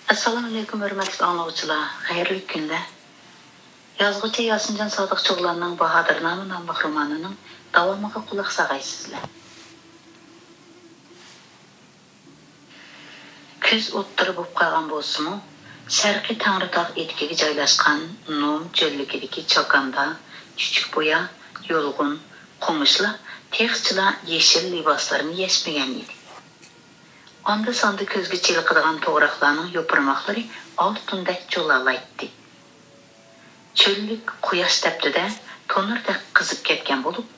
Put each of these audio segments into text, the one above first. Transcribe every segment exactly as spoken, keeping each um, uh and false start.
ئەسسالامۇئەلەيكۇم، ھۆرمەتلىك ئاڭلىغۇچىلار، خەيرلىك كۈنلەر. يازغۇچى ياسىنجان سادىق چوغلاننىڭ باھادىرنامە ناملىق رومانىنىڭ داۋامىغا قۇلاق ساغايسىزلەر. كۈز ئوتتۇرا بولۇپ قالغان بولسىمۇ، شەرقىي تەڭرىتاغ ئېتىكىگە جايلاشقان نوم چۆللۈكىدىكى چاكاندا چۈچۈك بويا، يۇلغۇن، قومۇشلار تېخىچىلا يېشىل لىباسلىرىنى يەشمىگەن ئىدى. ئاندا-ساندا كۆزگە چېلىقىدىغان توغراقلارنىڭ يوپۇرماقلىرى ئالتۇندەك جۇلالايتتى. چۆللۈك قۇياش تەپتىدە تونۇردەك قىزىپ كەتكەن بولۇپ،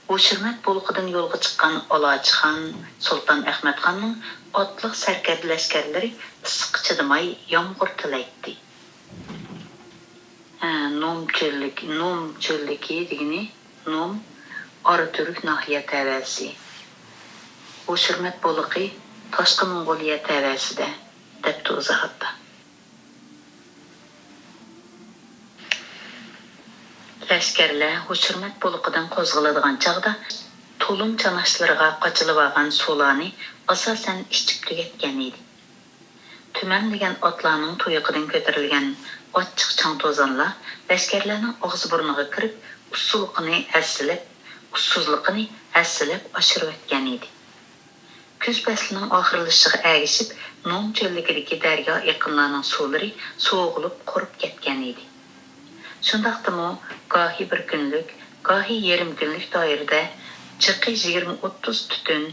ھوشۇرمەت بۇلىقىدىن يولغا چىققان ئالاچىخان، سۇلتان ئەخمەتخاننىڭ ئاتلىق سەركەردە لەشكەرلىرى ئىسسىققا چىدىماي يامغۇر تىلەيتتى. ھە، نوم چۆللۈك، نوم چۆللۈكى دېگىنى نوم ئاراتۈرك ناھىيە تەۋەسى، ھوشۇرمەت بۇلىقى تاشقى موڭغۇلىيە تەۋەسىدە، دەپتۇ ئىزاھاتتا. لەشكەرلەر ھوشۇرمەت بۇلىقىدىن قوزغىلىدىغان چاغدا تۇلۇم چاناشلىرىغا قاچىلىۋالغان سۇلارنى ئاساسەن ئىچىپ تۈگەتكەن ئىدى. تۈمەنلىگەن ئاتلارنىڭ تۇيىقىدىن كۆتۈرۈلگەن ئاچچىق چاڭ-توزانلار لەشكەرلەرنىڭ ئاغزى-بۇرنىغا كىرىپ، ئۇسسۇلۇقىنى ھەسسىلەپ، ئۇسسۇزلۇقىنى ھەسسىلەپ ئاشۇرۇۋەتكەن ئىدى. كۈز پەسلىنىڭ ئاخىرلىشىشىغا ئەگىشىپ، نوم چۆللۈكىدىكى دەريا ئېقىنلارنىڭ سۇلىرى سوغۇلۇپ قۇرۇپ كەتكەن ئىدى. شۇنداقتىمۇ، گاھى بىر كۈنلۈك، گاھى يېرىم كۈنلۈك دائىرىدە جىقى يىگىرمە ئوتتۇز تۈتۈن،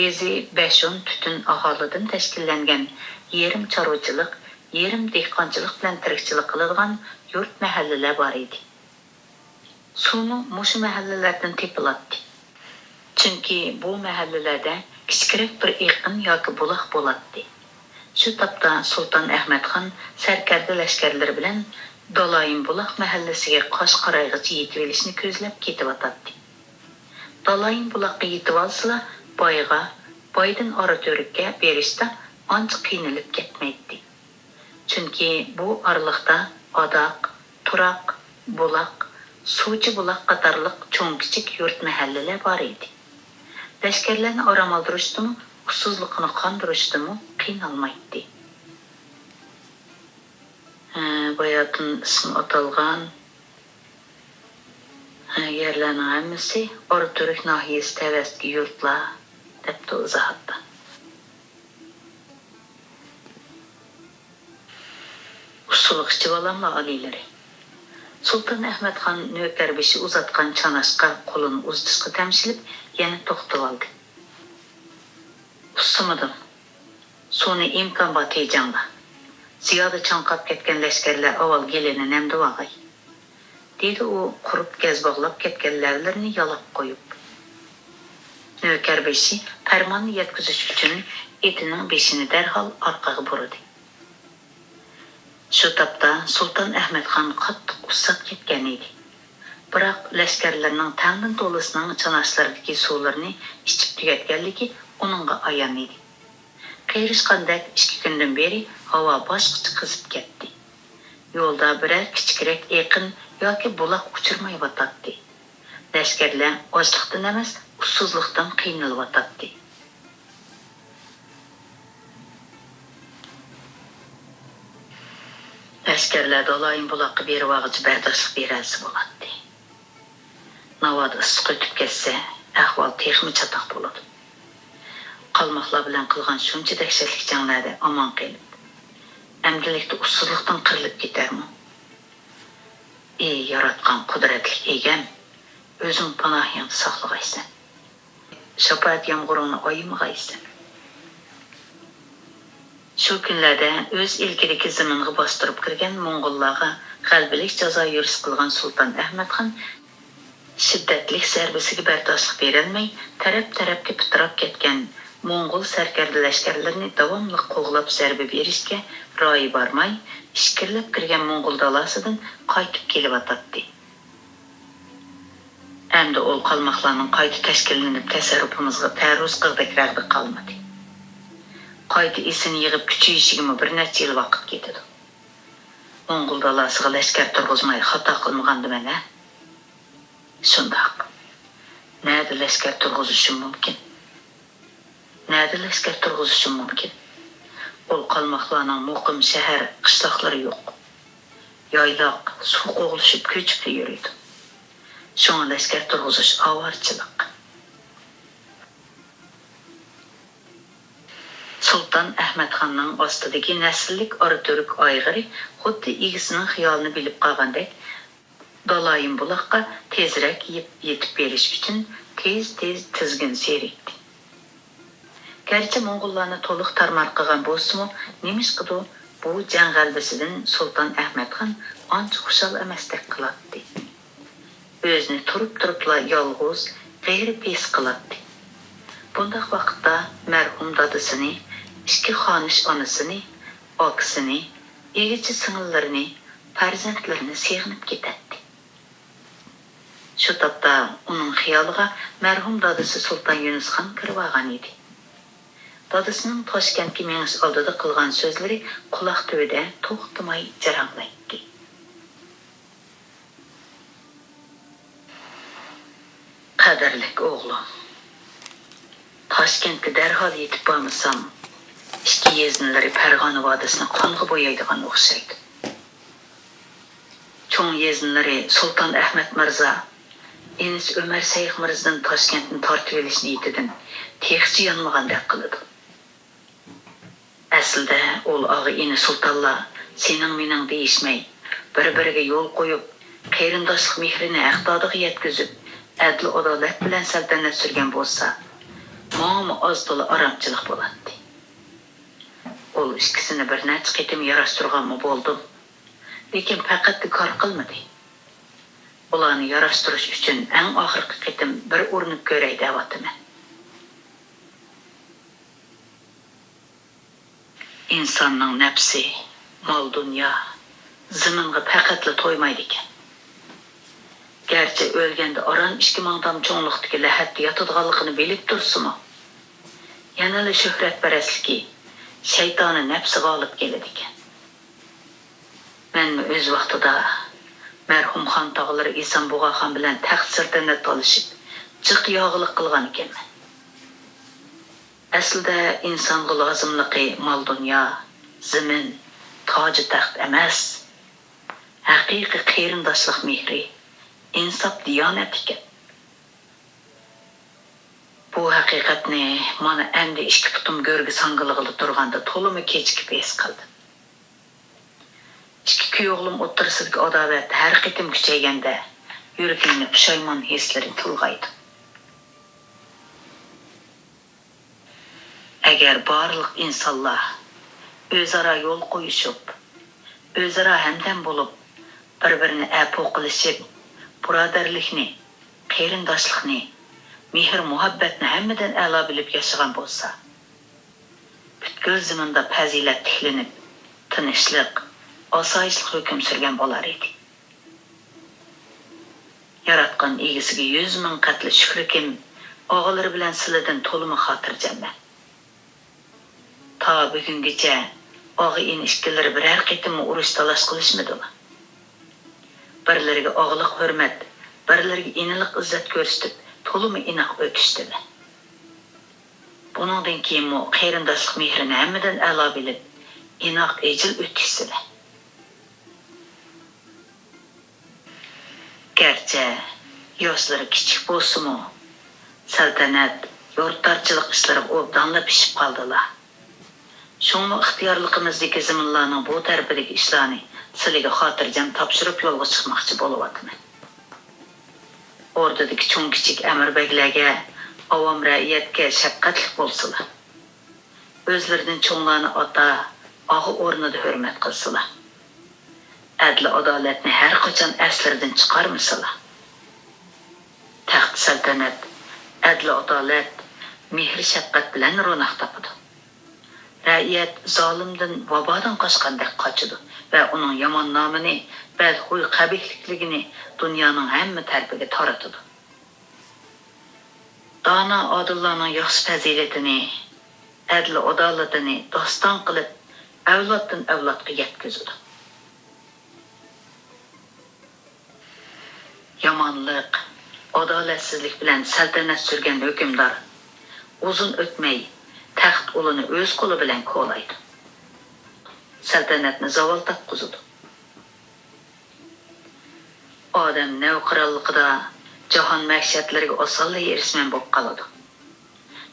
ئېزى بەش-ئون تۈتۈن ئاھالىدىن تەشكىللەنگەن يېرىم چارۋىچىلىق، يېرىم دېھقانچىلىق بىلەن تىرىكچىلىك قىلىدىغان يۇرت-مەھەللىلەر بار ئىدى. سۇمۇ مۇشۇ مەھەللىلەردىن تېپىلاتتى. چۈنكى بۇ مەھەللىلەردە كىچىكرەك بىر ئېقىن ياكى بۇلاق بولاتتى. شۇ تاپتا سۇلتان ئەخمەتخان سەركەردە لەشكەرلىرى بىلەن دالايىم بۇلاق مەھەللىسىگە قاش قارايغىچە يېتىۋېلىشنى كۆزلەپ كېتىۋاتاتتى. دالايىم بۇلاققا يېتىۋالسىلا، بايغا، بايدىن ئاراتۈرككە بېرىشتا ئانچە قىينىلىپ كەتمەيتتى. چۈنكى بۇ ئارىلىقتا ئاداق، تۇراق، بۇلاق، سۇچى بۇلاق قاتارلىق چوڭ-كىچىك يۇرت-مەھەللىلەر بار ئىدى. لەشكەرلەرنى ئارام ئالدۇرۇشتىمۇ، ئۇسسۇزلۇقىنى قاندۇرۇشتىمۇ قىينالمايتتى. ھە، باياتىن ئىسمى ئاتالغان، ھە، يەرلەرنىڭ ھەممىسى ئاراتۈرك ناھىيەسى تەۋەسىدىكى يۇرتلار، دەپتۇ ئىزاھاتتا. ئۇسسۇلۇق ئىچىۋالاملا ئالىيلىرى. سۇلتان ئەخمەتخان نۆكەربېشى ئۇزاتقان چاناشقا قولىنى ئۇزىتىشقا تەمشىلىپ، يەنە توختىۋالدى. ئۇسسىمىدىم. سۇنى ئىمكان بار تېجەڭلار. زىيادە چاڭقاپ كەتكەن لەشكەرلەر ئاۋۋال گېلىنى نەمدىۋالغاي. دېدى ئۇ قۇرۇپ گەز باغلاپ كەتكەن لەۋلىرىنى يالاپ قويۇپ. نۆكەربېشى پەرماننى يەتكۈزۈش ئۈچۈن ئېتىنىڭ بېشىنى دەرھال ئارقىغا بۇرىدى. شۇ تاپتا سۇلتان ئەھمەتخان قاتتىق ئۇسساپ كەتكەن ئىدى. بىراق لەشكەرلىرىنىڭ تەڭدىن تولىسىنىڭ چاناشلىرىدىكى سۇلىرىنى ئىچىپ تۈگەتكەنلىكى ئۇنىڭغا ئايان ئىدى. قېرىشقاندەك ئىككى كۈندىن بېرى ھاۋا باشقىچە قىزىپ كەتتى. يولدا بىرەر كىچىكرەك ئېقىن ياكى بۇلاق ئۇچرىمايۋاتاتتى. لەشكەرلەر ئاچلىقتىن ئەمەس، ئۇسسۇزلۇقتىن قىينىلىۋاتاتتى. لەشكەرلەر دالايىم بۇلاققا بېرىۋالغۇچە بەرداشلىق بېرەلىسە بولاتتى. ناۋادا ئىسسىق ئۆتۈپ كەتسە، ئەھۋال تېخىمۇ چاتاق بولىدۇ. قالماقلار بىلەن قىلغان شۇنچە دەھشەتلىك جەڭلەردە ئامان قېلىپ، ئەمدىلىكتە ئۇسسۇزلۇقتىن قىرىلىپ كېتەرمۇ؟ ئى ياراتقان قۇدرەتلىك ئىگەم، ئۆزۈڭ پاناھىڭدا ساقلىغايسەن. شاپائەت يامغۇرۇڭنى ئايىمىغايسەن. شۇ كۈنلەردە ئۆز ئىلكىدىكى زېمىنغا باستۇرۇپ كىرگەن موڭغۇللارغا غەلىبىلىك جازا يۈرۈش قىلغان سۇلتان ئەھمەتخان شىددەتلىك زەربىسىگە بەرداشلىق بېرەلمەي، تەرەپ-تەرەپكە پىتىراپ كەتكەن موڭغۇل سەركەردە لەشكەرلىرىنى داۋاملىق قوغلاپ زەربە بېرىشكە رايى بارماي، ئىچكىرىلەپ كىرگەن موڭغۇل دالاسىدىن قايتىپ كېلىۋاتاتتى. ئەمدى ئۇ قالماقلارنىڭ قايتا تەشكىللىنىپ تەسەررۇپىمىزغا تەرۇز قىلغۇدەك رەغدە قالمىدى. قايتا ئېسىنى يىغىپ كۈچىيىشىگىمۇ بىر نەچچە يىل ۋاقىت كېتىدۇ. موڭغۇل دالاسىغا لەشكەر تۇرغۇزماي خاتا قىلمىغاندىمەن، ھە؟ شۇنداق. نەدە لەشكەر تۇرغۇزۇشۇم مۇمكىن؟ نەدە لەشكەر تۇرغۇزۇشۇم مۇمكىن؟ ئۇ قالماقلارنىڭ مۇقىم شەھەر، قىشلاقلىرى يوق. يايلاق سۇ قوغلىشىپ كۆچۈپلا يۈرىدۇ. شۇڭا لەشكەر تۇرغۇزۇش ئاۋارىچىلىق. سۇلتان ئەھمەتخاننىڭ ئاستىدىكى نەسىللىك ئاراتۈرك ئايغىرى خۇددى ئىگىسىنىڭ خىيالىنى بىلىپ قالغاندەك، دالايىم بۇلاققا تېزرەك يېپ-، يېتىپ بېرىش ئۈچۈن تېز-تېز تىزگىن سىيرىيتتى. گەرچە موڭغۇللارنى تولۇق تارمار قىلغان بولسىمۇ، نېمىشقىدۇر بۇ جەڭ غەلىبىسىدىن سۇلتان ئەھمەتخان ئانچە خۇشال ئەمەستەك قىلاتتى. ئۆزىنى تۇرۇپ-تۇرۇپلا يالغۇز، غېرىب ھېس قىلاتتى. بۇنداق ۋاقىتتا مەرھۇم دادىسىنى، ئىككى خانىش ئانىسىنى، ئاكىسىنى، ئىگىچە سىڭىللىرىنى، پەرزەنتلىرىنى سېغىنىپ كېتەتتى. شۇ تاپتا ئۇنىڭ خىيالىغا مەرھۇم دادىسى سۇلتان يۈنۈسخان كىرىۋالغان ئىدى. دادىسىنىڭ تاشكەنتكە مېڭىش ئالدىدا قىلغان سۆزلىرى قۇلاق تۈۋىدە توختىماي جاراڭلايتتى. قەدىرلىك ئوغلۇم، تاشكەنتكە دەرھال يېتىپ بارمىسام، ئىككى يېزىنلىرى پەرغانە ۋادىسىنى قانغا بويايدىغان ئوخشايدۇ. چوڭ يېزىنلىرى سۇلتان ئەھمەد مىرزا، ئىنىسى ئۆمەر شەيخ مىرزىدىن تاشكەنتنى تارتىۋېلىش نىيىتىدىن تېخىچە يانمىغاندەك قىلىدۇ. ئەسلىدە ئۇل ئاغا ئىنى سۇلتانلار سېنىڭ مېنىڭ دېيىشمەي، بىر-بىرىگە يول قويۇپ، قېرىنداشلىق مېھرىنى ھەقدادىغا يەتكۈزۈپ، ئەدىل-ئادالەت بىلەن سەلتەنەت سۈرگەن بولسا، ماڭىمۇ ئاز-تولا ئارامچىلىق بولاتتى. ئۇل ئىككىسىنى بىر نەچچە قېتىم ياراشتۇرغانمۇ بولدۇم، لېكىن پەقەتلا كار قىلمىدى. ئۇلارنى ياراشتۇرۇش ئۈچۈن ئەڭ ئاخىرقى قېتىم بىر ئۇرۇنۇپ كۆرەي دەۋاتىمەن. ئىنساننىڭ نەپسى، مال-دۇنيا، زېمىنغا پەقەتلا تويمايدىكەن. گەرچە ئۆلگەندە ئاران ئىككى ماڭدام چوڭلۇقتىكى لەھەتتە ياتىدىغانلىقىنى بىلىپ تۇرسىمۇ، يەنىلا شۆھرەتپەرەسلىكى، شەيتانىي نەپسى غالىب كېلىدىكەن. مەنمۇ ئۆز ۋاقتىدا مەرھۇم خان تاغىلىرى ئېسان بۇغاخان بىلەن تەخت سەلتەنەت تالىشىپ، جىق ياغىلىق قىلغانىكەنمەن. ئەسلىدە ئىنسانغا لازىملىقى مال-دۇنيا، زېمىن، تاجۇ-تەخت ئەمەس، ھەقىقىي قېرىنداشلىق مېھرى، ئىنساپ، دىيانەت ئىكەن. بۇ ھەقىقەتنى مانا ئەمدى ئىككى پۇتۇم گۆرگە ساڭگىلىغىلى تۇرغاندا تولىمۇ كېچىكىپ ھېس قىلدىم. ئىككى كۈيئوغلۇم ئوتتۇرىسىدىكى ئاداۋەت ھەر قېتىم كۈچەيگەندە، يۈرىكىمنى پۇشايمان ھېسلىرى تىلغايدۇ. ئەگەر بارلىق ئىنسانلار ئۆزئارا يول قويۇشۇپ، ئۆزئارا ھەمدەم بولۇپ، بىر-بىرىنى ئەپۇ قىلىشىپ، بۇرادەرلىكنى، قېرىنداشلىقنى، مېھىر-مۇھەببەتنى ھەممىدىن ئەلا بىلىپ ياشىغان بولسا، پۈتكۈل زېمىندا پەزىلەت تىكلىنىپ، تىنچلىق، ئاسايىشلىق ھۆكۈم سۈرگەن بولار ئىدى. ياراتقان ئىگىسىگە يۈز مىڭ قەتلى شۈكرىكىم، ئاغىلىرى بىلەن سىلىدىن تولىمۇ خاتىرجەممەن. تا بۈگۈنگىچە ئاغا-ئىنى ئىككىلىرى بىرەر قېتىممۇ ئۇرۇش-تالاش قىلىشمىدىلا. بىرلىرىگە ئاغىلىق ھۆرمەت، بىرلىرىگە ئىنىلىق ئىززەت كۆرسىتىپ، تولىمۇ ئىناق ئۆتۈشتىلە. بۇنىڭدىن كېيىنمۇ قېرىنداشلىق مېھرىنى ھەممىدىن ئەلا بىلىپ، ئىناق، ئىجىل ئۆتۈشسىلە. گەرچە ياشلىرى كىچىك بولسىمۇ، سەلتەنەت، يۇرتدارچىلىق ئىشلىرىغا ئوبدانلا پىشىپ قالدىلا. شۇڭىمۇ ئىختىيارلىقىمىزدىكى زېمىنلارنىڭ بۇ تەرىپىدىكى ئىشلارنى سىلىگە خاتىرجەم تاپشۇرۇپ يولغا چىقماقچى بولۇۋاتىمەن. ئوردىدىكى چوڭ-كىچىك ئەمىر-بەگلەرگە، ئاۋام-رەئىيەتكە شەپقەتلىك بولسىلا. ئۆزلىرىدىن چوڭلارنى ئاتا، ئاغا ئورنىدا ھۆرمەت قىلسىلا. ئەدلى-ئادالەتنى ھەر قاچان ئەسلىرىدىن چىقارمىسىلا. تەخت-سەلتەنەت، ئەدلى-ئادالەت، مېھىر-شەپقەت بىلەن روناق تاپىدۇ. رەئىيەت زالىمدىن، ۋابادىن قاچقاندەك قاچىدۇ ۋە ئۇنىڭ يامان نامىنى، بەدخۇي-قەبىھلىكلىكىنى دۇنيانىڭ ھەممە تەرىپىگە تارىتىدۇ. دانا ئادىللارنىڭ ياخشى پەزىلىتىنى، ئەدلى-ئادالىتىنى داستان قىلىپ، ئەۋلادتىن ئەۋلادقا يەتكۈزىدۇ. يامانلىق، ئادالەتسىزلىك بىلەن سەلتەنەت سۈرگەن ھۆكۈمدار ئۇزۇن ئۆتمەي تەخت ئۇلىنى ئۆز قولى بىلەن كولايدۇ. سەلتەنەتنى زاۋال تاپقۇزىدۇ. ئادەم نەۋقىرانلىقىدا جاھان مەشەتلىرىگە ئاسانلا ھېرىسمەن بولۇپ قالىدۇ.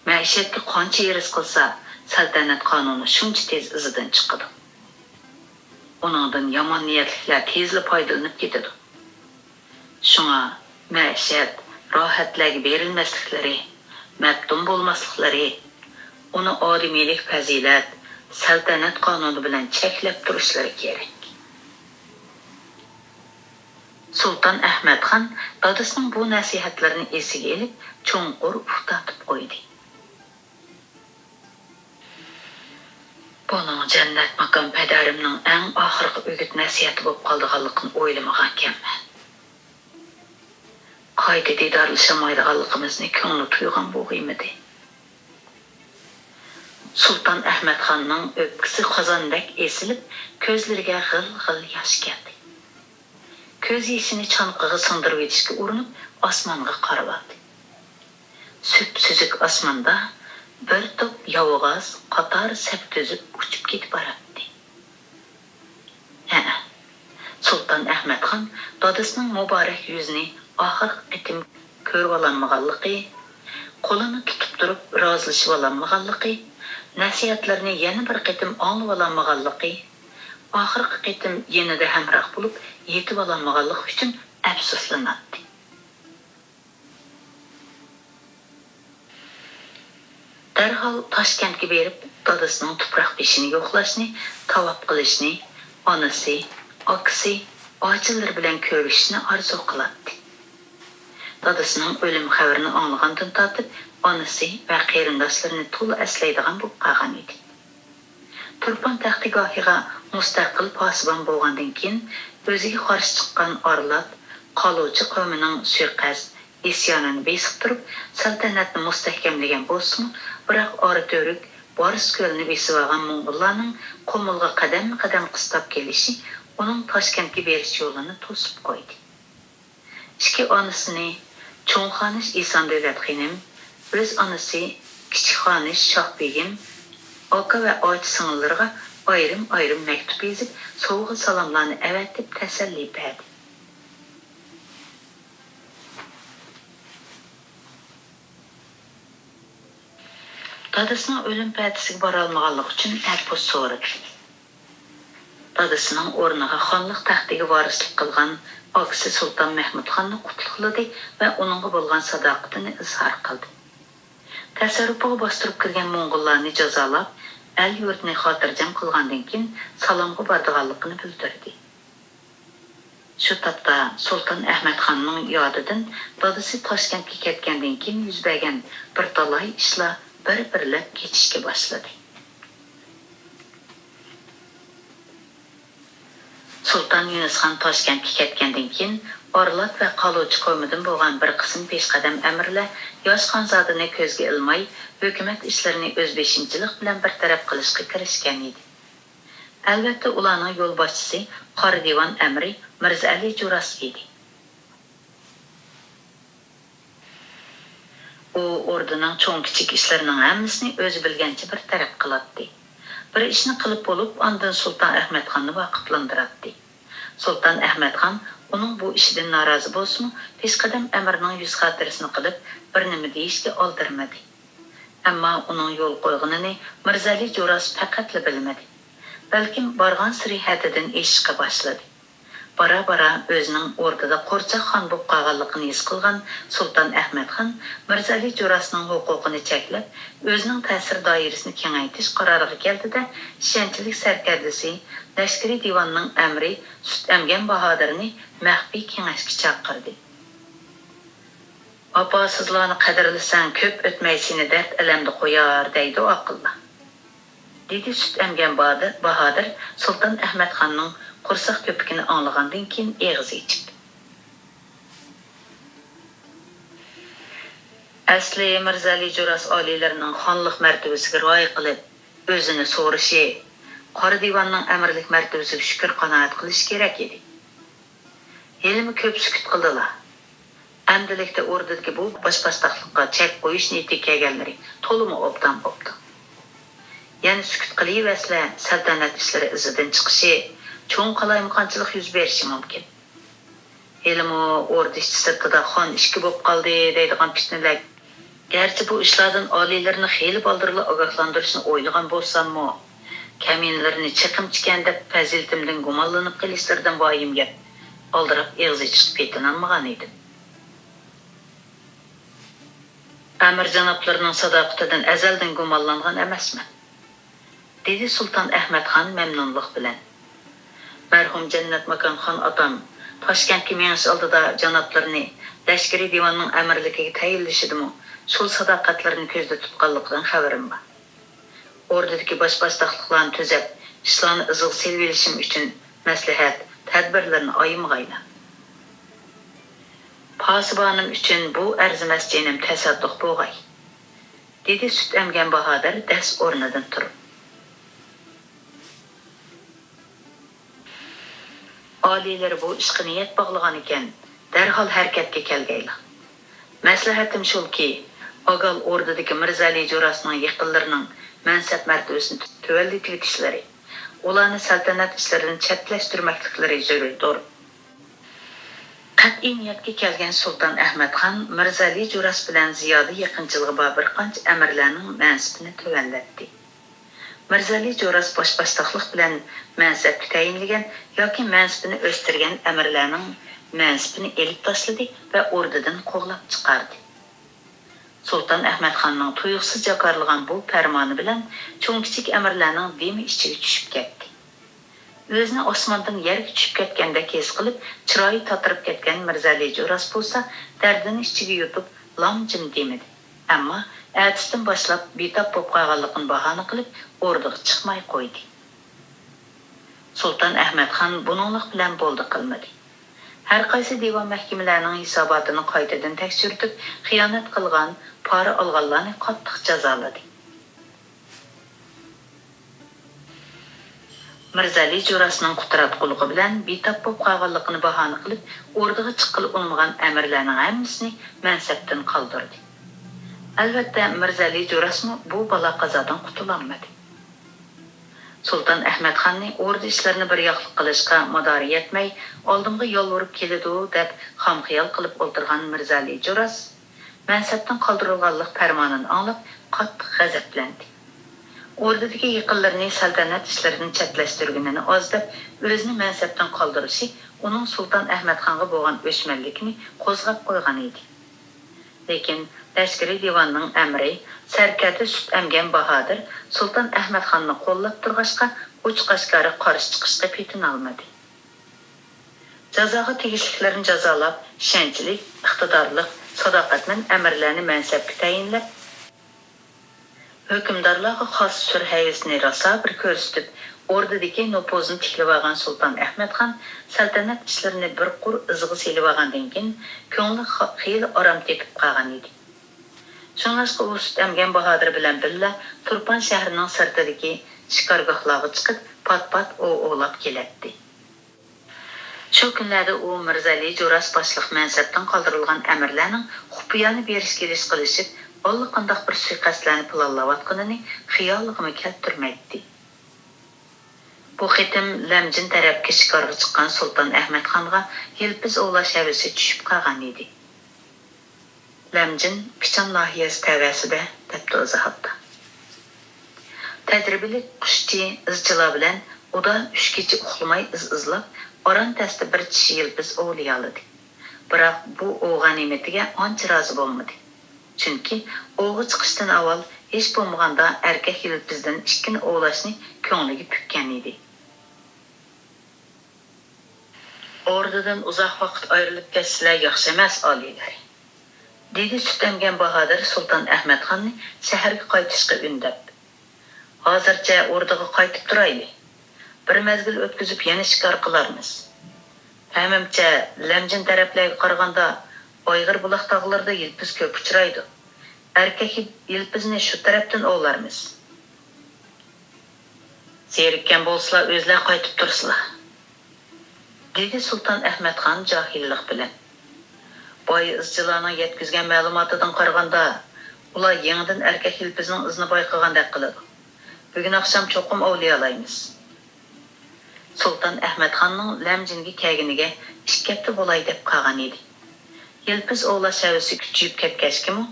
مەشەتكە قانچە ھېرىس قىلسا، سەلتەنەت قانۇنى شۇنچە تېز ئىزىدىن چىقىدۇ. ئۇنىڭدىن يامان نىيەتلىكلەر تېزلا پايدىلىنىپ كېتىدۇ. شۇڭا مەشەت، راھەتلەرگە بېرىلمەسلىكلىرى، مەپتۇن بولماسلىقلىرى، ئۇنى ئادىمىيلىك پەزىلەت، سەلتەنەت قانۇنى بىلەن چەكلەپ تۇرۇشلىرى كېرەك. سۇلتان ئەھمەتخان دادىسىنىڭ بۇ نەسىھەتلىرىنى ئېسىگە ئېلىپ، چوڭقۇر ئۇھ تارتىپ قويدى. بۇنىڭ جەننەت ماكان پەدەرىمنىڭ ئەڭ ئاخىرقى ئۈگۈت نەسىھەتى بولۇپ قالىدىغانلىقىنى ئويلىمىغانىكەنمەن. قايتا دىدارلىشالمايدىغانلىقىمىزنى كۆڭلى تۇيغان بولغىيمىدى؟ سۇلتان ئەھمەتخاننىڭ ئۆپكىسى قازاندەك ئېسىلىپ، كۆزلىرىگە غىل-غىل ياش كەلدى. كۆز يېشىنى چانىقىغا سىڭدۈرۈۋېتىشكە ئۇرۇنۇپ، ئاسمانغا قارىۋالدى. سۈپسۈزۈك ئاسماندا بىر توپ ياۋىغاز قاتار سەپ تۈزۈپ ئۇچۇپ كېتىپ باراتتى. ھەئە، سۇلتان ئەھمەتخان دادىسىنىڭ مۇبارەك يۈزىنى ئاخىرقى قېتىم كۆرۈۋالالمىغانلىقى، قولىنى تۇتۇپ تۇرۇپ رازىلىشىۋالالمىغانلىقى، نەسىھەتلىرىنى يەنە بىر قېتىم ئاڭلىۋالالمىغانلىقى، ئاخىرقى قېتىم يېنىدا ھەمراھ بولۇپ يېتىۋالالمىغانلىقى ئۈچۈن ئەپسۇسلىناتتى. دەرھال تاشكەنتكە بېرىپ، دادىسىنىڭ تۇپراق بېشىنى يوقلاشنى، تاۋاپ قىلىشنى، ئانىسى، ئاكىسى، ئاچىلىرى بىلەن كۆرۈشۈشنى ئارزۇ قىلاتتى. دادىسىنىڭ ئۆلۈم خەۋىرىنى ئاڭلىغاندىن تارتىپ، ئانىسى ۋە قېرىنداشلىرىنى تولا ئەسلەيدىغان بولۇپ قالغان ئىدى. تۇرپان تەختىگاھىغا مۇستەقىل پاسىبان بولغاندىن كېيىن، ئۆزىگە قارشى چىققان ئارلات، قالۇچى قەۋمىنىڭ سۇيىقەست، ئىسيانىنى بېسىقتۇرۇپ، سەلتەنەتنى مۇستەھكەملىگەن بولسىمۇ، بىراق ئاراتۈرك بارس كۆلىنى بېسىۋالغان موڭغۇللارنىڭ قۇمۇلغا قەدەممۇ قەدەم قىستاپ كېلىشى ئۇنىڭ تاشكەنتكە بېرىش يولىنى توسۇپ قويدى. ئىككى ئانىسىنى، چوڭ خانىش ئېسان دۆلەت خېنىم، ئۆز ئانىسى، كىچىك خانىش شاھ بېگىم، ئاكا ۋە ئاچا سىڭىللىرىغا ئايرىم-ئايرىم مەكتۇپ يېزىپ، سوۋغا-سالاملارنى ئەۋەتىپ تەسەللى بەردى. دادىسىنىڭ ئۆلۈم پەدىسىگە بارالمىغانلىقى ئۈچۈن ئەپۇ سورىدى. دادىسىنىڭ ئورنىغا خانلىق تەختىگە ۋارىسلىق قىلغان ئاكىسى سۇلتان مەھمۇدخاننى قۇتلۇقلىدى ۋە ئۇنىڭغا بولغان ساداقىتىنى ئىزھار قىلدى. تەسەررۇپىغا باستۇرۇپ كىرگەن موڭغۇللارنى جازالاپ، ئەل-يۇرتنى خاتىرجەم قىلغاندىن كېيىن، سالامغا بارىدىغانلىقىنى بىلدۈردى. شۇ تاپتا سۇلتان ئەھمەتخاننىڭ يادىدىن دادىسى تاشكەنتكە كەتكەندىن كېيىن يۈز بەرگەن بىر تالاي ئىشلار بىر-بىرلەپ كېچىشكە باشلىدى. سۇلتان يۈنۈسخان تاشكەنتكە كەتكەندىن كېيىن، ئارلات ۋە قالۇچى قويمىدىن بولغان بىر قىسىم پېشقەدەم ئەمىرلەر ياش خانزادىنى كۆزگە ئىلماي، ھۆكۈمەت ئىشلىرىنى ئۆزبېشىمچىلىق بىلەن بىر تەرەپ قىلىشقا كىرىشكەن ئىدى. ئەلۋەتتە، ئۇلارنىڭ يولباشچىسى قارا دىۋان ئەمىرى مىرزائەلى جوراس ئىدى. ئۇ ئوردىنىڭ چوڭ-كىچىك ئىشلىرىنىڭ ھەممىسىنى ئۆزى بىلگەنچە بىر تەرەپ قىلاتتى. بىر ئىشنى قىلىپ بولۇپ، ئاندىن سۇلتان ئەھمەتخاننى ۋاقىپلاندۇراتتى. سۇلتان ئەھمەتخان ئۇنىڭ بۇ ئىشىدىن نارازى بولسىمۇ، پېشقەدەم ئەمىرنىڭ يۈز خاتىرىسىنى قىلىپ، بىر نېمە دېيىشكە ئالدىرىمىدى. ئەمما ئۇنىڭ يول قويغىنىنى مىرزالى جوراس پەقەتلا بىلمىدى. بەلكىم بارغانسېرى ھەددىدىن ئېشىشقا باشلىدى. بارا-بارا ئۆزىنىڭ ئوردىدا قورچاق خان بولۇپ قالغانلىقىنى ھېس قىلغان سۇلتان ئەھمەتخان مىرزالى جوراسنىڭ ھوقۇقىنى چەكلەپ، ئۆزىنىڭ تەسىر دائىرىسىنى كېڭەيتىش قارارىغا كەلدى-دە، ئىشەنچلىك سەركەردىسى، لەشكىرىي دىۋاننىڭ ئەمىرى سۈت ئەمگەن باھادىرنى مەخپىي كېڭەشكە چاقىردى. «ئاپاسىزلارنى قەدىرلىسەڭ، كۆپ ئۆتمەي سېنى دەرد-ئەلەمدە قويار» دەيدۇ ئاقىللار. دېدى سۈت ئەمگەن بادىر-، باھادىر سۇلتان ئەھمەتخاننىڭ قورساق كۆپۈكىنى ئاڭلىغاندىن كېيىن ئېغىز ئېچىپ. ئەسلى مىرزالى جوراس ئالىيلىرىنىڭ خانلىق مەرتىۋىسىگە رىئايە قىلىپ، ئۆزىنى سورىشى، قارا دىۋاننىڭ ئەمىرلىك مەرتىۋىسىگە شۈكۈر-قانائەت قىلىشى كېرەك ئىدى. ھېلىمۇ كۆپ سۈكۈت قىلدىلا. ئەمدىلىكتە ئوردىدىكى بۇ باش-باشتاقلىققا چەك قويۇش نىيىتىگە كەلگەنلىرى تولىمۇ ئوبدان بوپتۇ. يەنە سۈكۈت قىلىۋەرسىلە، سەلتەنەت ئىشلىرى ئىزىدىن چىقىشى، چوڭ قالايمىقانچىلىق يۈز بېرىشى مۇمكىن. ھېلىمۇ ئوردا ئىچى سىرتىدا خان ئىككى بولۇپ قالدى دەيدىغان پىتنىلەر. گەرچە بۇ ئىشلاردىن ئالىيلىرىنى خېلى بالدۇرلا ئاگاھلاندۇرۇشنى ئويلىغان بولساممۇ، كەمىنىلىرىنى چېقىمچىكەن دەپ پەزىلىتىمدىن گۇمانلىنىپ قېلىشلىرىدىن ۋايىم يەپ، ئالدىراپ ئېغىز ئېچىشقا پېتىنالمىغان ئىدىم. ئەمىر جانابلىرىنىڭ ساداقىتىدىن ئەزەلدىن گۇمانلانغان ئەمەسمەن، دېدى سۇلتان ئەھمەتخان مەمنۇنلۇق بىلەن. مەرھۇم جەننەت ماكان خان ئاتام تاشكەنتكە مېڭىش ئالدىدا جانابلىرىنى لەشكىرىي دىۋاننىڭ ئەمىرلىكىگە تەيىنلىشىدىمۇ شۇ ساداقەتلىرىنى كۆزدە تۇتقانلىقىدىن خەۋىرىم بار. ئوردىدىكى باش-باشتاقلىقلارنى تۈزەپ، ئىشلارنى ئىزىغا سېلىۋېلىشىم ئۈچۈن مەسلىھەت، تەدبىرلىرىنى ئايىمىغايلا. پاسىبانىم ئۈچۈن بۇ ئەرزىمەس جېنىم تەسادۇق بوغاي، دېدى سۈت ئەمگەن باھادىر دەس ئورنىدىن تۇرۇپ. ئالىيلىرى بۇ ئىشقا نىيەت باغلىغانىكەن، دەرھال ھەرىكەتكە كەلگەيلا. مەسلىھەتىم شۇلكى، ئاگال ئوردىدىكى مىرزەلى جوراسنىڭ يېقىنلىرىنىڭ مەنسەپ مەرتىۋىسىنى تۆۋەنلىتىۋېتىشلىرى، ئۇلارنى سەلتەنەت ئىشلىرىدىن چەتلەشتۈرمەكلىكلىرى زۆرۈردۇر. قەتئىي نىيەتكە كەلگەن سۇلتان ئەھمەتخان مىرزەلى جوراس بىلەن زىيادە يېقىنچىلىقى بار بىر قانچە ئەمىرلەرنىڭ مەنسىپىنى تۆۋەنلەتتى. مىرزەلى جوراس باش-باشتاقلىق بىلەن مەنسەپكە تەيىنلىگەن ياكى مەنسىپىنى ئۆستۈرگەن ئەمىرلەرنىڭ مەنسىپىنى ئېلىپ تاشلىدى ۋە ئوردىدىن قوغلاپ چىقاردى. سۇلتان ئەھمەتخاننىڭ تۇيۇقسىز جاكارلىغان بۇ پەرمانى بىلەن چوڭ-كىچىك ئەمىرلەرنىڭ دېمى ئىچىگە چۈشۈپ كەتتى. ئۆزىنى ئاسماندىن يەرگە چۈشۈپ كەتكەندەك ھېس قىلىپ، چىرايى تاتىرىپ كەتكەن مىرزەلى جوراس بولسا، دەردىنى ئىچىگە يۇتۇپ، لام-جىم دېمىدى. ئەمما ئەتىسىدىن باشلاپ بىتاپ بولۇپ قالغانلىقىنى باھانە قىلىپ، ئوردىغا چىقماي قويدى. سۇلتان ئەھمەتخان بۇنىڭلىق بىلەن بولدى قىلمىدى. ھەرقايسى دىۋان مەھكىمىلەرنىڭ ھېساباتىنى قايتىدىن تەكشۈرتۈپ، خىيانەت قىلغان، پارا ئالغانلارنى قاتتىق جازالىدى. مىرزەلى جوراسنىڭ قۇتراتقۇلۇقى بىلەن بىتاپ بولۇپ قالغانلىقىنى باھانە قىلىپ، ئوردىغا چىققىلى ئۇنىمىغان ئەمىرلەرنىڭ ھەممىسىنى مەنسەپتىن قالدۇردى. ئەلۋەتتە، مىرزەلى جوراسمۇ بۇ بالا-قازادىن قۇتۇلالمىدى. سۇلتان ئەھمەتخاننى ئوردا ئىشلىرىنى بىر ياقلىق قىلىشقا مادارى يەتمەي، ئالدىمغا يالۋۇرۇپ كېلىدۇ، دەپ خام خىيال قىلىپ ئولتۇرغان مىرزەلى جوراس مەنسەپتىن قالدۇرۇلغانلىق پەرمانىنى ئاڭلاپ، قاتتىق غەزەپلەندى. ئوردىدىكى يېقىنلىرىنى سەلتەنەت ئىشلىرىدىن چەتلەشتۈرگىنىنى ئاز دەپ، ئۆزىنى مەنسەپتىن قالدۇرۇشى ئۇنىڭ سۇلتان ئەھمەتخانغا بولغان ئۆچمەنلىكىنى قوزغاپ قويغان ئىدى. لېكىن لەشكىرىي دىۋاننىڭ ئەمىرى، سەركەردە سۈت ئەمگەن باھادىر سۇلتان ئەھمەتخاننى قوللاپ تۇرغاچقا، ئوچۇق-ئاشكارا قارشى چىقىشقا پېتىنالمىدى. جازاغا تېگىشلىكلىرىنى جازالاپ، ئىشەنچلىك، ئىقتىدارلىق، ساداقەتمەن ئەمىرلەرنى مەنسەپكە تەيىنلەپ، ھۆكۈمدارلارغا خاس سۈر-ھەيۋىسىنى راسا بىر كۆرسىتىپ، ئوردىدىكى نوپۇزىنى تىكلىۋالغان سۇلتان ئەھمەتخان سەلتەنەت ئىشلىرىنى بىر قۇر ئىزىغا سېلىۋالغاندىن كېيىن، كۆڭلى خا-، خېلى ئارام تېپىپ قالغان ئىدى. شۇڭلاشقا ئۇ سۈت ئەمگەن باھادىر بىلەن بىللە تۇرپان شەھىرىنىڭ سىرتىدىكى شىكارگاھلارغا چىقىپ، پات-پات ئوۋ ئوۋلاپ كېلەتتى. شۇ كۈنلەردە ئۇ مىرزەلى جوراس باشلىق مەنسەپتىن قالدۇرۇلغان ئەمىرلەرنىڭ خۇپىيانە بېرىش-كېلىش قىلىشىپ، ئاللىقانداق بىر سۇيىقەستلەرنى پىلانلاۋاتقىنىنى خىيالىغىمۇ كەلتۈرمەيتتى. بۇ قېتىم لەمجىن تەرەپكە شىكارغا چىققان سۇلتان ئەھمەتخانغا يىلپىز ئوۋلاش ھەۋىسى چۈشۈپ قالغان ئىدى. لەمجىن پىچان ناھىيەسى تەۋەسىدە، دەپتۇ ئىزاھاتتا. تەجرىبىلىك قۇشچى ئىزچىلار بىلەن ئۇدا ئۈچ كېچە ئۇخلىماي ئىز ئىزلاپ، ئاران تەستە بىر چىشى يىلپىز ئوۋلىيالىدى. بىراق بۇ ئوۋ غەنىيمىتىگە ئانچە رازى بولمىدى. چۈنكى ئوۋغا چىقىشتىن ئاۋۋال ھېچ بولمىغاندا ئەركەك يىلپىزدىن ئىككىنى ئوۋلاشنى كۆڭلىگە پۈككەن ئىدى. ئوردىدىن ئۇزاق ۋاقىت ئايرىلىپ كەتسىلە ياخشى ئەمەس، ئالىيلىرى، دېدى سۈت ئەمگەن باھادىر سۇلتان ئەھمەتخاننى شەھەرگە قايتىشقا ئۈندەپ. ھازىرچە ئوردىغا قايتىپ تۇرايلى. بىر مەزگىل ئۆتكۈزۈپ يەنە شىكار قىلارمىز. پەھمىمچە، لەمجىن تەرەپلەرگە قارىغاندا ئايغىر بۇلاق تاغلىرىدا يىلپىز كۆپ ئۇچرايدۇ. ئەركەك يىلپىزنى شۇ تەرەپتىن ئوۋلارمىز. زېرىككەن بولسىلا ئۆزلەر قايتىپ تۇرسىلا، دېدى سۇلتان ئەھمەتخان جاھىللىق بىلەن. بايا ئىزچىلارنىڭ يەتكۈزگەن مەلۇماتىدىن قارىغاندا، ئۇلار يېڭىدىن ئەركەك يىلپىزنىڭ ئىزىنى بايقىغاندەك قىلىدۇ. بۈگۈن ئاخشام چوقۇم ئوۋلىيالايمىز. سۇلتان ئەھمەتخاننىڭ لەمجىنگە كەلگىنىگە ئىككى ھەپتە بولاي دەپ قالغان ئىدى. يىلپىز ئوۋلاش ھەۋىسى كۈچىيىپ كەتكەچكىمۇ،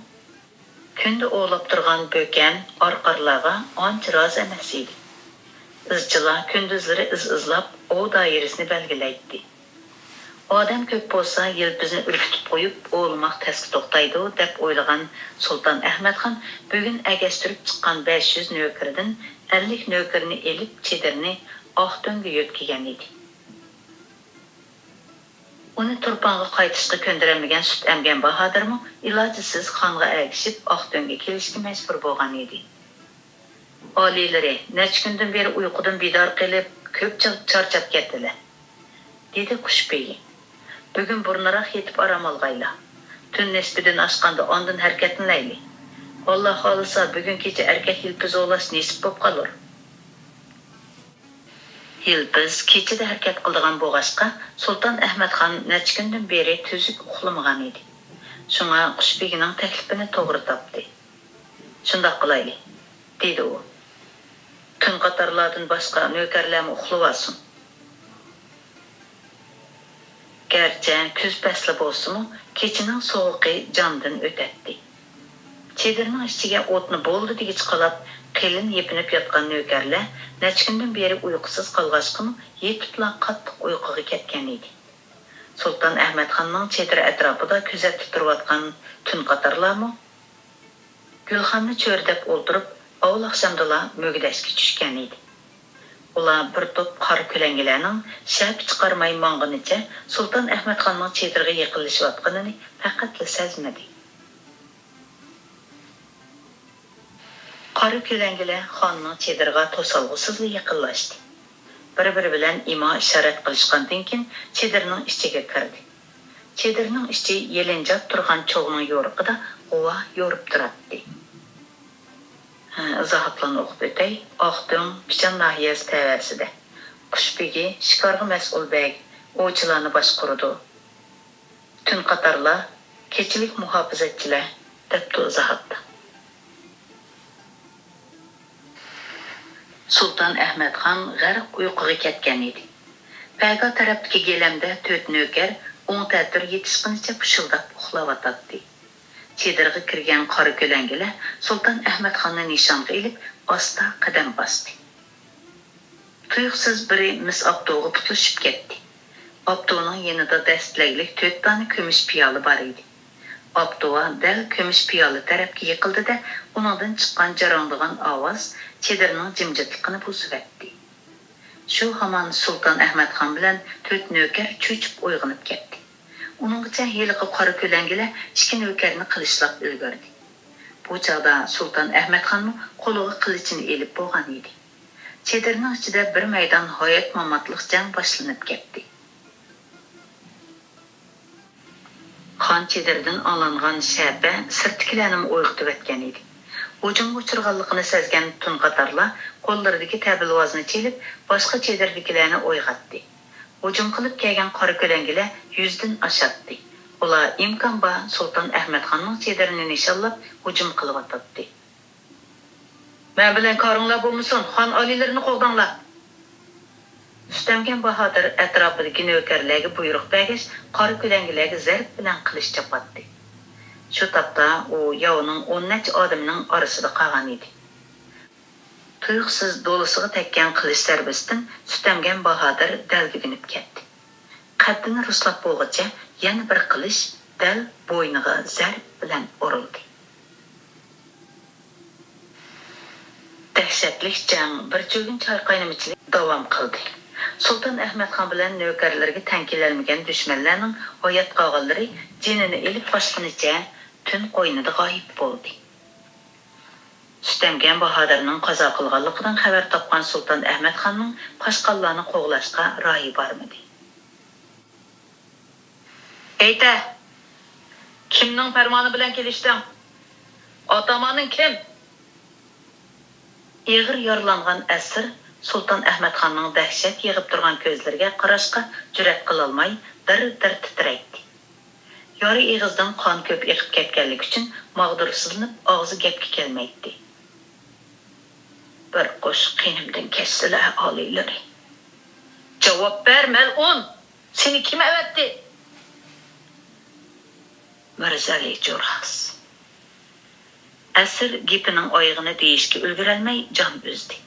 كۈندە ئوۋلاپ تۇرغان بۆكەن، ئارقارلارغا ئانچە رازى ئەمەس ئىدى. ئىزچىلار كۈندۈزلىرى ئىز ئىزلاپ، ئوۋ دائىرىسىنى بەلگىلەيتتى. ئادەم كۆپ بولسا، يىلپىزنى ئۈركۈتۈپ قويۇپ، ئوۋلىماق تەسكە توختايدۇ، دەپ ئويلىغان سۇلتان ئەھمەتخان بۈگۈن ئەگەشتۈرۈپ چىققان بەش يۈز نۆكىرىدىن ئەللىك نۆكىرىنى ئېلىپ، چېدىرنى ئاقتۆڭگە يۆتكىگەن ئىدى. ئۇنى تۇرپانغا قايتىشقا كۆندۈرەلمىگەن سۈت ئەمگەن باھادىرمۇ ئىلاجىسىز خانغا ئەگىشىپ، ئاقتۆڭگە كېلىشكە مەجبۇر بولغان ئىدى. ئالىيلىرى نەچچە كۈندىن بېرى ئۇيقۇدىن بىدار قېلىپ، كۆپ چا-، چارچاپ كەتتىلە، دېدى قۇشبېگى. بۈگۈن بۇرۇنراق يېتىپ ئارام ئالغايلا. تۈن نىسپىدىن ئاشقاندا ئاندىن ھەرىكەتلىنەيلى. ئاللا خالىسا، بۈگۈن كېچە ئەركەك يىلپىز ئوۋلاش نېسىپ بوپ قالۇر. يىلپىز كېچىدە ھەرىكەت قىلىدىغان بولغاچقا، سۇلتان ئەھمەتخان نەچچە كۈندىن بېرى تۈزۈك ئۇخلىمىغان ئىدى. شۇڭا قۇشبېگىنىڭ تەكلىپىنى توغرا تاپتى. شۇنداق قىلايلى، دېدى ئۇ. تۈن قاتارلاردىن باشقا نۆكەرلەرمۇ ئۇخلىۋالسۇن. گەرچە كۈز پەسلى بولسىمۇ، كېچىنىڭ سوغۇقى جاندىن ئۆتەتتى. چېدىرنىڭ ئىچىگە ئوتنى بولدى دېگۈچە قالاپ، قېلىن يېپىنىپ ياتقان نۆكەرلەر نەچچە كۈندىن بېرى ئۇيقۇسىز قالغاچقىمۇ، يېتىپلا قاتتىق ئۇيقۇغا كەتكەن ئىدى. سۇلتان ئەھمەتخاننىڭ چېدىر ئەتراپىدا كۆزەتتە تۇرۇۋاتقان تۈن قاتارلارمۇ گۈلخاننى چۆرىدەپ ئولتۇرۇپ، ئاۋۋال ئاخشامدىلا مۈگدەشكە چۈشكەن ئىدى. ئۇلار بىر توپ قارا كۆلەڭگىلەرنىڭ شەپە چىقارماي ماڭغىنىچە سۇلتان ئەھمەتخاننىڭ چېدىرىغا يېقىنلىشىۋاتقىنىنى پەقەتلا سەزمىدى. قارا كۆلەڭگىلەر خاننىڭ چېدىرىغا توسالغۇسىزلا يېقىنلاشتى. بىر-بىرى بىلەن ئىما-ئىشارەت قىلىشقاندىن كېيىن، چېدىرنىڭ ئىچىگە كىردى. چېدىرنىڭ ئىچى يېلىنجاپ تۇرغان چوغنىڭ يورۇقىدا غۇۋا يورۇپ تۇراتتى. ھە، ئىزاھاتلارنى ئوقۇپ ئۆتەي. ئاقتۆڭ، پىچان ناھىيەسى تەۋەسىدە. قۇشبېگى، شىكارغا مەسئۇل بەگ، ئوۋچىلارنى باشقۇرىدۇ. تۈن قاتارلار، كېچىلىك مۇھاپىزەتچىلەر، دەپتۇ ئىزاھاتتا. سۇلتان ئەھمەتخان غەرق ئۇيقۇغا كەتكەن ئىدى. پەگا تەرەپتىكى گىلەمدە تۆت نۆكەر ئوڭ تەتۈر يېتىشقىنىچە پۇشۇلداپ ئۇخلاۋاتاتتى. چېدىرغا كىرگەن قارا كۆلەڭگىلەر سۇلتان ئەھمەتخاننى نىشانغا ئېلىپ، ئاستا قەدەم باستى. تۇيۇقسىز بىرى مىس ئاپتوغا پۇتلىشىپ كەتتى. ئاپتونىڭ يېنىدا دەستىلەگلىك تۆت دانە كۈمۈش پىيالە بار ئىدى. ئاپتوۋا دەل كۈمۈش پىيالە تەرەپكە يىقىلدى-دە، ئۇنىڭدىن چىققان جاراڭلىغان ئاۋاز چېدىرنىڭ جىمجىتلىقىنى بۇزۇۋەتتى. شۇ ھامان سۇلتان ئەھمەتخان بىلەن تۆت نۆكەر چۆچۈپ ئويغىنىپ كەتتى. ئۇنىڭغىچە ھېلىقى قارا كۆلەڭگىلەر ئىككى نۆكەرنى قىلىچلاپ ئۈلگۈردى. بۇ چاغدا سۇلتان ئەھمەتخانمۇ قولىغا قىلىچىنى ئېلىپ بولغان ئىدى. چېدىرنىڭ ئىچىدە بىر مەيدان ھايات-ماماتلىق جەڭ باشلىنىپ كەتتى. خان چېدىردىن ئاڭلانغان شەپە سىرتتىكىلەرنىمۇ ئويغىتىۋەتكەن ئىدى. ھۇجۇمغا ئۇچرىغانلىقىنى سەزگەن تۈن قاتارلار قوللىرىدىكى تەبىلىۋازنى چېلىپ، باشقا چېدىردىكىلەرنى ئويغاتتى. ھۇجۇم قىلىپ كەلگەن قارا كۆلەڭگىلەر يۈزدىن ئاشاتتى. ئۇلار ئىمكان بار سۇلتان ئەھمەتخاننىڭ چېدىرىنى نىشانلاپ ھۇجۇم قىلىۋاتاتتى. مەن بىلەن كارىڭلار بولمىسۇن، خان ئالىيلىرىنى قوغداڭلار! سۈتەمگەن باھادىر ئەتراپىدىكى نۆكەرلەرگە بۇيرۇق بەرگەچ، قارا كۆلەڭگىلەرگە زەرب بىلەن قىلىچ چاپاتتى. شۇ تاپتا ئۇ ياۋنىڭ ئون نەچچە ئادىمىنىڭ ئارىسىدا قالغان ئىدى. تۇيۇقسىز دولىسىغا تەگكەن قىلىچ زەربىسىدىن سۈتەمگەن باھادىر دەلدۈگۈنۈپ كەتتى. قەددىنى رۇسلاپ بولغۇچە يەنە بىر قىلىچ دەل بوينىغا زەرب بىلەن ئۇرۇلدى. دەھشەتلىك جەڭ بىر چۆگۈن چايقاينىمىچىلىك داۋام قىلدى. سۇلتان ئەھمەتخان بىلەن نۆكەرلىرىگە تەڭ كېلەلمىگەن دۈشمەنلەرنىڭ ھايات قالغانلىرى جېنىنى ئېلىپ قاچقىنىچە تۈن قوينىدا غايىب بولدى. سۈتەمگەن باھادىرنىڭ قازا قىلغانلىقىدىن خەۋەر تاپقان سۇلتان ئەھمەتخاننىڭ قاچقانلارنى قوغلاشقا رايى بارمىدى. ئېيتە، كىمنىڭ پەرمانى بىلەن كېلىشتىڭ؟ ئاتامانىڭ كىم؟ ئېغىر يارىلانغان ئەسىر سۇلتان ئەھمەتخاننىڭ دەھشەت يېغىپ تۇرغان كۆزلىرىگە قاراشقا جۈرئەت قىلالماي، دىر-دىر تىترەيتتى. يارا ئېغىزدىن قان كۆپ ئېقىپ كەتكەنلىكى ئۈچۈن ماغدۇرسىزلىنىپ، ئاغزى گەپكە كەلمەيتتى. بىر قوشۇق قېنىمدىن كەچسىلە، ئالىيلىرى. جاۋاب بەر، مەلئۇن! سېنى كىم ئەۋەتتى؟ مىرزەلى جوراس. ئەسىر گېپىنىڭ ئايىغىنى دېيىشكە ئۈلگۈرەلمەي جان ئۈزدى.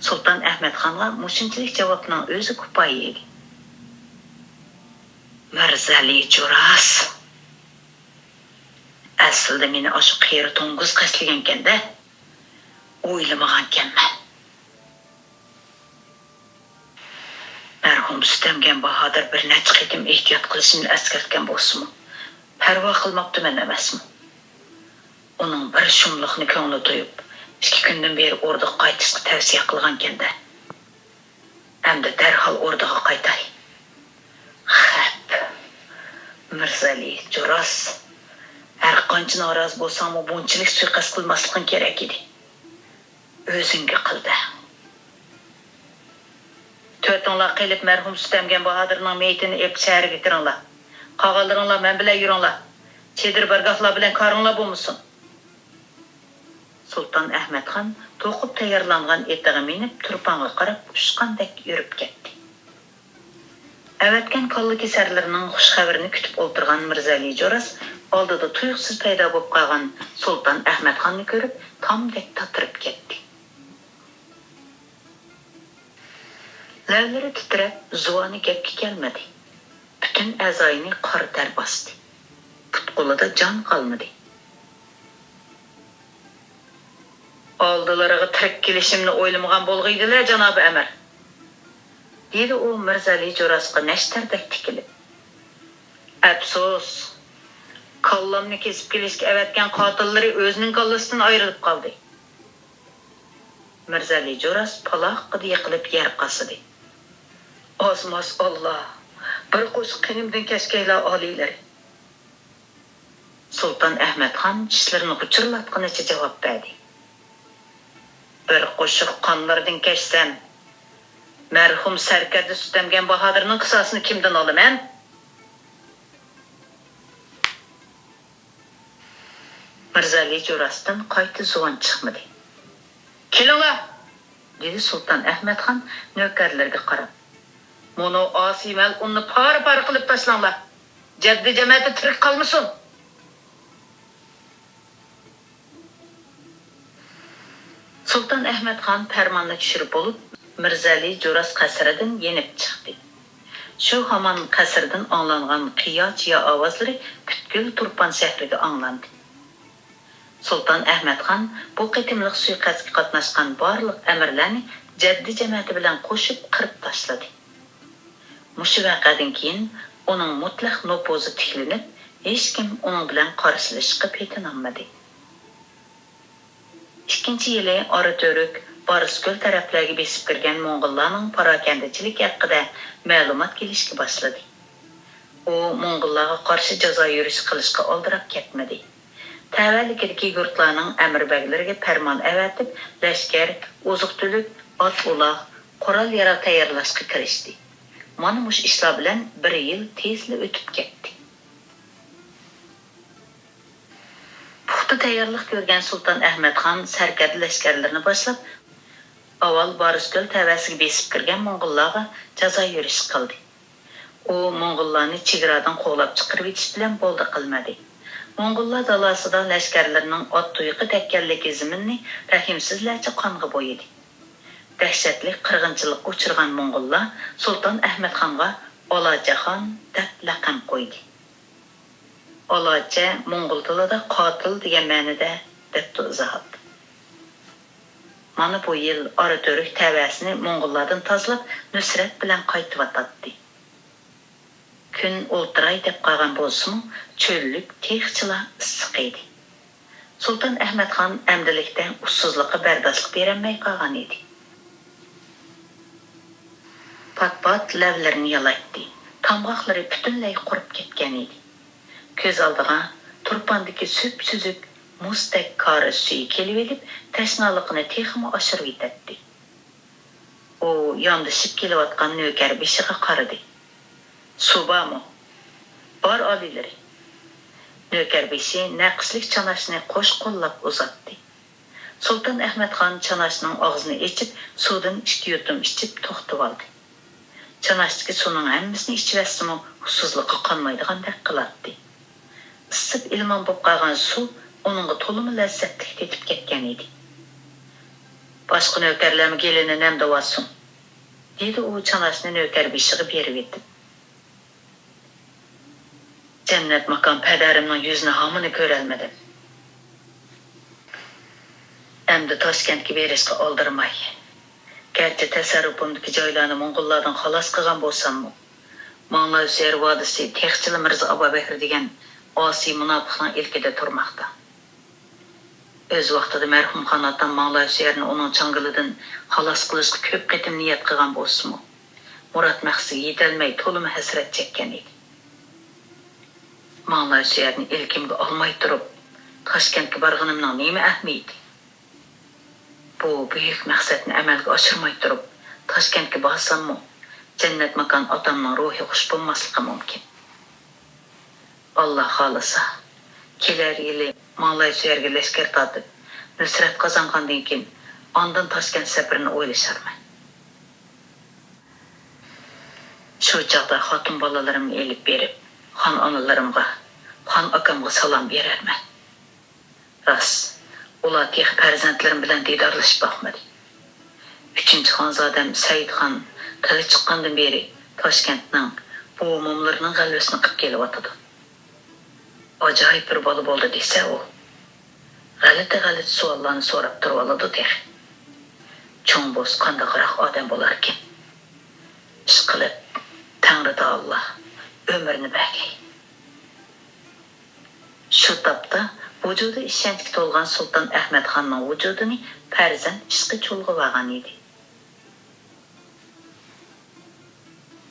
سۇلتان ئەھمەتخانغا مۇشۇنچىلىك جاۋابنىڭ ئۆزى كۇپايە ئىدى. مىرزەلى جوراس! ئەسلىدە مېنى ئاشۇ قېرى توڭگۇز قەستلىگەنكەن-دە، ئويلىمىغانكەنمەن. مەرھۇم سۈتەمگەن باھادىر بىر نەچچە قېتىم ئېھتىيات قىلىشىمنى ئەسكەرتكەن بولسىمۇ، پەرۋا قىلماپتىمەن ئەمەسمۇ. ئۇنىڭ بىر شۇملۇقنى كۆڭلى تويۇپ، ئىككى كۈندىن بېرى ئوردىغا قايتىشقا تەۋسىيە قىلغانكەن-دە. ئەمدى دەرھال ئوردىغا قايتاي. خەپ. مىرزەلى جوراس، ھەرقانچە نارازى بولساڭمۇ بۇنچىلىك سۇيىقەست قىلماسلىقىڭ كېرەك ئىدى. ئۆزۈڭگە قىلدى. تۆتۈڭلار قېلىپ مەرھۇم سۈتەمگەن باھادىرنىڭ مېيىتىنى ئېلىپ شەھەرگە كىرىڭلار. قالغانلىرىڭلار مەن بىلەن يۈرۈڭلار. چېدىر بارگاھلار بىلەن كارىڭلار بولمىسۇن. سۇلتان ئەھمەتخان توقۇپ تەييارلانغان ئېتىغا مىنىپ، تۇرپانغا قاراپ ئۇچقاندەك يۈرۈپ كەتتى. ئەۋەتكەن كاللا كېسەرلىرىنىڭ خۇش خەۋىرىنى كۈتۈپ ئولتۇرغان مىرزەلى جوراس ئالدىدا تۇيۇقسىز پەيدا بولۇپ قالغان سۇلتان ئەھمەتخاننى كۆرۈپ، تامدەك تاتىرىپ كەتتى. لەۋلىرى تىترەپ، زۇۋانى گەپكە كەلمىدى. پۈتۈن ئەزايىنى قارا تەر باستى. پۇت-قولىدا جان قالمىدى. ئالدىلىرىغا تىرىك كېلىشىمنى ئويلىمىغان بولغىيدىلە، جانابى ئەمىر، دېدى ئۇ مىرزەلى جوراسقا نەشتەردەك تىكىلىپ. ئەپسۇس، كاللامنى كېسىپ كېلىشكە ئەۋەتكەن قاتىللىرى ئۆزىنىڭ كاللىسىدىن ئايرىلىپ قالدى. مىرزەلى جوراس پالاققىدە يىقىلىپ يەر قاسىدى. ئاز-ماز ئاللا، بىر قوشۇق قېنىمدىن كەچكەيلا، ئالىيلىرى. سۇلتان ئەھمەتخان چىشلىرىنى غۇچۇرلاتقىنىچە جاۋاب بەردى. بىر قوشۇق قانلىرىدىن كەچسەم، مەرھۇم سەركەردە سۈتەمگەن باھادىرنىڭ قىساسىنى كىمدىن ئالىمەن؟ مىرزەلى جوراستىن قايتا زۇۋان چىقمىدى. كېلىڭلار! دېدى سۇلتان ئەھمەتخان نۆكەرلىرىگە قاراپ. مۇنۇ ئاسىي مەلئۇننى پارە-پارە قىلىپ تاشلاڭلار! جەددى جەمەتى تىرىك قالمىسۇن! سۇلتان ئەھمەتخان پەرماننى چۈشۈرۈپ بولۇپ، مىرزەلى جوراس قەسرىدىن يېنىپ چىقتى. شۇ ھامان قەسىردىن ئاڭلانغان قىيا-چىيا ئاۋازلىرى پۈتكۈل تۇرپان شەھىرىگە ئاڭلاندى. سۇلتان ئەھمەتخان بۇ قېتىملىق سۇيىقەستكە قاتناشقان بارلىق ئەمىرلەرنى جەددى جەمەتى بىلەن قوشۇپ قىرىپ تاشلىدى. مۇشۇ ۋەقەدىن كېيىن ئۇنىڭ مۇتلەق نوپۇزى تىكلىنىپ، ھېچكىم ئۇنىڭ بىلەن قارشىلىشىشقا پېتىنالمىدى. ئىككىنچى يىلى ئاراتۈرك، بارسكۆل تەرەپلەرگە بېسىپ كىرگەن موڭغۇللارنىڭ پاراكەندىچىلىكى ھەققىدە مەلۇمات كېلىشكە باشلىدى. ئۇ موڭغۇللارغا قارشى جازا يۈرۈشى قىلىشقا ئالدىراپ كەتمىدى. تەۋەلىكىدىكى يۇرتلارنىڭ ئەمىر بەگلىرىگە پەرمان ئەۋەتىپ، لەشكەر، ئوزۇق-تۈلۈك، ئات-ئۇلاغ، قورال-ياراغ تەييارلاشقا كىرىشتى. مانا مۇشۇ ئىشلار بىلەن بىر يىل تېزلا ئۆتۈپ كەتتى. پۇختا تەييارلىق كۆرگەن سۇلتان ئەھمەتخان سەركەردە لەشكەرلىرىنى باشلاپ، ئاۋۋال بارسكۆل تەۋەسىگە بېسىپ كىرگەن موڭغۇللارغا جازا يۈرۈشى قىلدى. ئۇ موڭغۇللارنى چېگرادىن قوغلاپ چىقىرىۋېتىش بىلەن بولدى قىلمىدى. موڭغۇللار دالاسىدا لەشكەرلىرىنىڭ ئات تۇيىقى تەگكەنلىكى زېمىننى رەھىمسىزلەرچە قانغا بويىدى. دەھشەتلىك قىرغىنچىلىققا ئۇچرىغان موڭغۇللار سۇلتان ئەھمەتخانغا ئالاچاخان دەپ لەقەم قويدى. ئالاچە موڭغۇل تىلىدا قاتىل دېگەن مەنىدە، دەپتۇ ئىزاھات. مانا بۇ يىل ئاراتۈرك تەۋەسىنى موڭغۇللاردىن تازىلاپ، نۇسرەت بىلەن قايتىۋاتاتتى. كۈن ئولتۇراي دەپ قالغان بولسىمۇ، چۆللۈك تېخىچىلا ئىسسىق ئىدى. سۇلتان ئەھمەتخان ئەمدىلىكتە ئۇسسۇزلۇققا بەرداشلىق بېرەلمەي قالغان ئىدى. پات-پات لەۋلىرىنى يالايتتى. تامغاقلىرى پۈتۈنلەي قۇرۇپ كەتكەن ئىدى. كۆز ئالدىغا تۇرپاندىكى سۈپسۈزۈك مۇزدەك كارىز سۈيى كېلىۋېلىپ، تەشنالىقىنى تېخىمۇ ئاشۇرۇۋېتەتتى. ئۇ ياندىشىپ كېلىۋاتقان نۆكەر بېشىغا قارىدى. سۇ بارمۇ؟ بار، ئالىيلىرى. نۆكەر بېشى نەقىشلىك چاناشنى قوش قوللاپ ئۇزاتتى. سۇلتان ئەخمەت خان چاناشنىڭ ئاغزىنى ئېچىپ، سۇدىن ئىككى يۇتۇم ئىچىپ توختىۋالدى. چاناشتىكى سۇنىڭ ھەممىسىنى ئىچىۋەتسىمۇ، ئۇسسۇزلۇققا قانمايدىغاندەك قىلاتتى. ئىسسىپ ئىلمان بولۇپ قالغان سۇ ئۇنىڭغا تولىمۇ لەززەتلىك تېتىپ كەتكەن ئىدى. باشقا نۆكەرلەرمۇ گېلىنى نەم دەۋاتسۇن، دېدى ئۇ چاناشنى نۆكەر بېشىغا بېرىۋېتىپ. جەننەت ماكان پەدەرىمنىڭ يۈزىنى ھامىنى كۆرەلمىدىم. ئەمدى تاشكەنتكە بېرىشقا ئالدىرىماي. گەرچە تەسەررۇپۇمدىكى جايلارنى موڭغۇللاردىن خالاس قىلغان بولساممۇ، ماڭلايسۆيەر ۋادىسى تېخىچىلا مىرزا ئابابەكرى دېگەن ئاسىي مۇناپىقنىڭ ئىلكىدە تۇرماقتا. ئۆز ۋاقتىدا مەرھۇم خان ئاتام ماڭلايسۆيەرنى ئۇنىڭ چاڭگىلىدىن خالاس قىلىشقا كۆپ قېتىم نىيەت قىلغان بولسىمۇ، مۇراد مەقسىتىگە يېتەلمەي تولىمۇ ھەسرەت چەككەن ئىدى. ماڭلايسۆيەرنى ئىلكىمگە ئالماي تۇرۇپ، تاشكەنتكە بارغىنىمنىڭ نېمە ئەھمىيىتى؟ بۇ بۈيۈك مەقسەتنى ئەمەلگە ئاشۇرماي تۇرۇپ، تاشكەنتكە بارساممۇ، جەننەت ماكان ئاتامنىڭ روھى خۇش بولماسلىقى مۇمكىن. ئاللا خالىسا، كېلەر يىلى ماڭلايسۆيەرگە لەشكەر تارتىپ، نۇسرەت قازانغاندىن كېيىن، ئاندىن تاشكەنت سەپىرىنى ئويلىشارمەن. شۇ چاغدا خوتۇن بالىلىرىمنى ئېلىپ بېرىپ، خان ئانىلىرىمغا، خان ئاكامغا سالام بېرەرمەن. راست، ئۇلار تېخى پەرزەنتلىرىم بىلەن دىدارلىشىپ باقمىدى. ئۈچىنچى خانزادەم سەئىدخان قىلىچ چىققاندىن بېرى تاشكەنتنىڭ بوۋا-مومىلىرىنىڭ غەلۋىسىنى قىپ كېلىۋاتىدۇ. ئاجايىپ بىر بالا بولدى دېسە ئۇ. غەلىتە-غەلىتە سوئاللارنى سوراپ تۇرۇۋالىدۇ تېخى. چوڭ بولسا قانداقراق ئادەم بولاركىن؟ ئىشقىلىپ، تەڭرىتائالا ئۆمرىنى بەرگەي. شۇ تاپتا ۋۇجۇدى ئىشەنچكە تولغان سۇلتان ئەخمەت خاننىڭ ۋۇجۇدىنى پەرزەنت ئىشقى چۇلغىۋالغان ئىدى.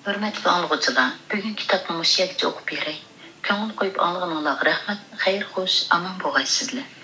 ھۆرمەتلىك ئاڭلىغۇچىلار، بۈگۈنكى كىتابنى مۇشۇ يەرگىچە ئوقۇپ بېرەي. كۆڭۈل قويۇپ ئاڭلىغىنىڭلارغا رەھمەت، خەير خوش، ئامان بولغايسىزلەر.